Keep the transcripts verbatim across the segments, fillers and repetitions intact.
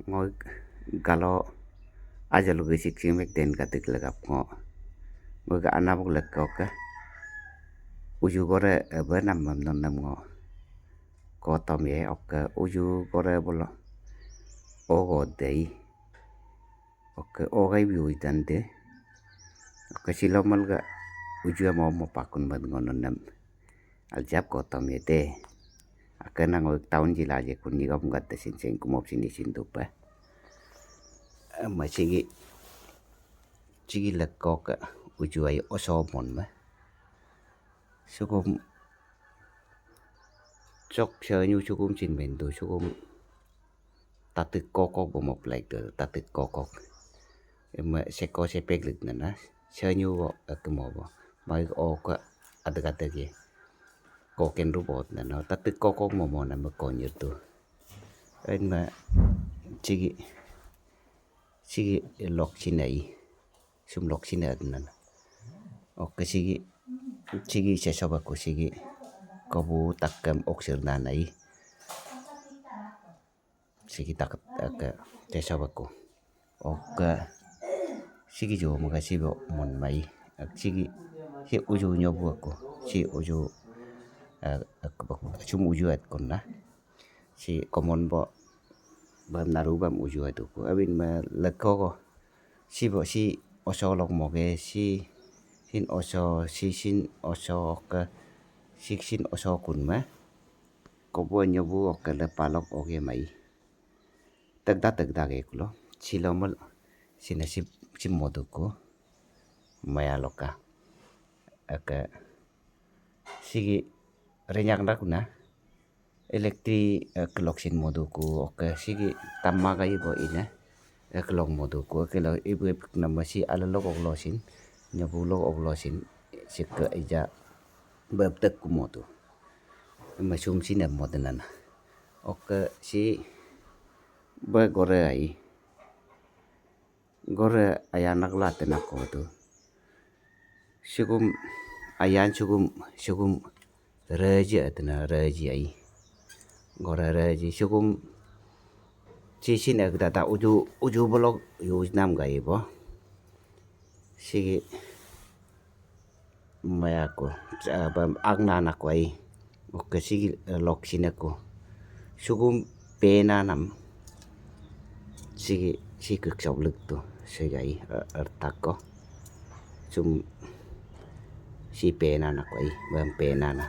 Ngo galo aja lu gesik sing mek den gadik legap ngo. Ngo ga anabuk lekok ke. Uju gore, eh, benam mem non nem ngo. Kotom ye, oke, uju gore bolo. Ogo dei. Oke, ogai biu idan de. Oke, silo mal ga uju amo mo pakun mad ngo non nem. Aljab kotom ye de. Ake nang oik taun jila je kun ni gom gat de sin sin kumop sini sin dupe. Eh, ma sigi, sigi lekok ke uju ai oso mon me. Sukum cok senyu sukum sin mendu sukum tatik kokok bomo plek de, tatik kokok. Ema seko sepek lik nana, senyu bo, eh, kemo bo. Mai oka adek-adek ye. Koken rubot nana, tatik kokok momo nama konyir tu. En ma sigi, sigi lok sinai. Sum lok sinai nana. Oke sigi, sigi sesobaku sigi. Kobu takem oksir nanai. Sigi tak, tak, sesobaku. Oke. Sigi jo maka sibo mon mai. Ak sigi, si uju nyobu aku. Si uju, eh, ak, ak, sum uju at kona. Si komon bo, bam naru bam uju at uku. Abin ma leko ko. Si bo, si oso lok moge, si, sin oso, si sin oso ke, si sin oso kun ma. Kobo nyobu oke le palok oge mai. Tegda tegda ge kulo. Silo mel sina si, si modu ku. Maya loka. Aka sigi renyak nak na. Elektrik, eh, kelok sin modu ku. Oke sigi tamaga ibo ina. Eh, kelok modu ku. Oke lo ibo ibo nama si alalok oklo sin. Nyobu lok oklo sin. Sike ija bebtek ku modu. Masum sina modu nana. Oke si begore ai. Gore ayanak la tenak ko tu. Sukum ayan sukum, sukum reji atena reji ai. Gore reji sukum cisin ek data uju, uju belok yu nam gai bo. Sigi Maya ku, eh, bam agna nak wai. Oke sigi, eh, lok sine ku. Sukum pena nam. Sigi, si kek sok lek tu. Segai, eh, ertak ko. Sum si pena nak wai. Bam pena na.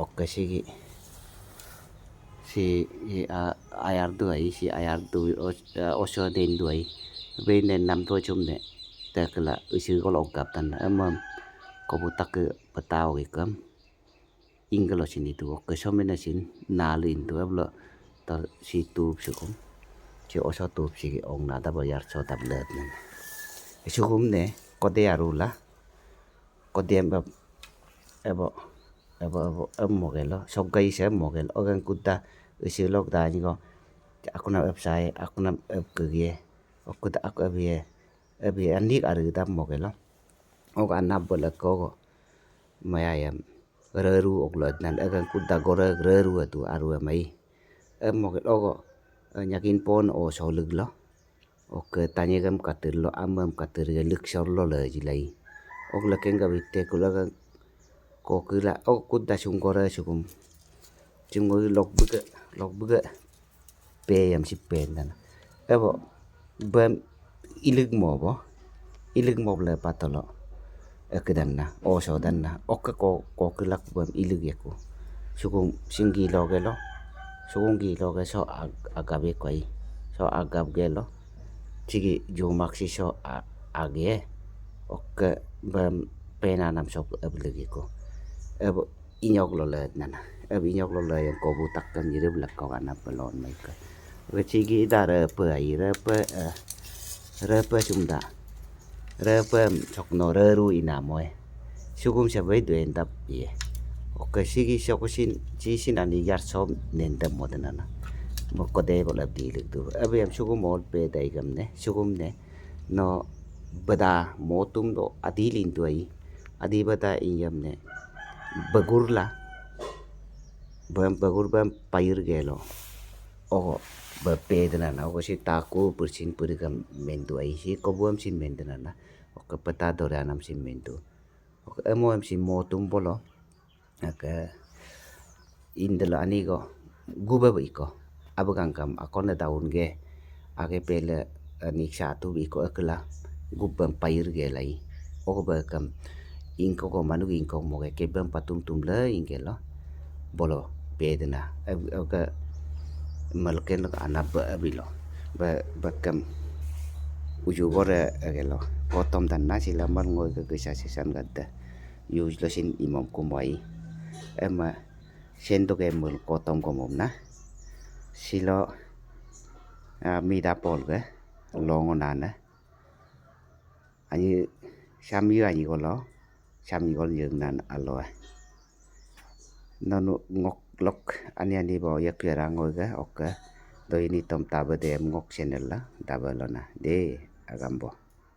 Oke sigi. Si, si, ah, ayar duai, si ayar du, os-, eh, oso den duai. Benen nam dua cum ne. Tekela usi kolo gap tan emam. Kobu tak ke petau ikam. Ingkelo sini tu oke somena sin nalu intu ablo. Tar si tup sukum. Si oso tup si ong na dabo yar so dab let nen. Sukum ne kode arula. Kode ebo, ebo, ebo, ebo, em mogelo. Sogai se mogelo. Ogan kuda usi lok da ni ko. Aku nam ep sai, aku nam ep kegie. Aku da aku ep ye. Ep ye anik aru dab mogelo. Oga anab bela kogo. Maya yam. Reru oklo nan agan kuda gore reru atu aru amai. Em moke logo, eh, nyakin pon o solig lo. Oke tanya gam katir lo amam katir ge liksor lo le jilai. Ok lekeng ga bite kula ga kokila ok kuda sung gore sukum. Sung gore lok bege, lok bege. Pe yam si pen dan. Ebo bam ilig mo bo. Ilig mo le patolo. Eke dan na, oso dan na. Oke ko, ko kelak bam ilig yaku. Sukung singgi lo ge lo. Sukung gi lo ge so ag-, agab ye koi. So agab ge lo. Sigi jumak si so a-, age. Oke bam pena nam so ebe legi ko. Ebo inyok lo le nana. Ebe inyok lo le yang kobu tak kan yirib lek kok ana pelon mai ke. Oke sigi da repe ai repe, eh, repe sumda. Repe sok no reru ina moe. Sukum sebai duen dap ye. Oke sigi sok sin, si sin ani yar som nendam mo denana. Mo kode bo lab di lek tu. Ebe yam sukum ol pe dai gam ne. Sukum ne. No beda motum do adil intu ai. Adi beda inyam ne. Begur la. Bam, begur bam pair gelo. Ogo. Ba pedana na, oke, si taku persin perikam mentu ai, si kobuam sin mentana na. Oke, peta dorianam sin mentu. Oke, emo em sin motum bolo. Oke, indela ani ko, guba ba iko. Aba kangkam, akon da daun ge. Ake pele, eh, niksa tu ba iko ekela. Guba pair ge lai. Oke ba kam. Ingko ko manuk ingko moge kebam patum tum le ingke lo. Bolo pedana. Oke, melken lo anak ba abilo. Ba, ba kam. Uju gore ake lo. Kotom dan nasi lamal ngoi ke kesa sesan gada. Yu lo sin imom kumbai. Ema sendok emul kotom komom na. Silo, ah, mida pol ke. Longo nana. Ani sami ani golo. Sami gol jeng nan alo. Nonu ngok lok ani ani bo yak yara ngoi ke, oke. Do ini tom tabe dem ngok channel la. Tabe lo na. De, agam bo.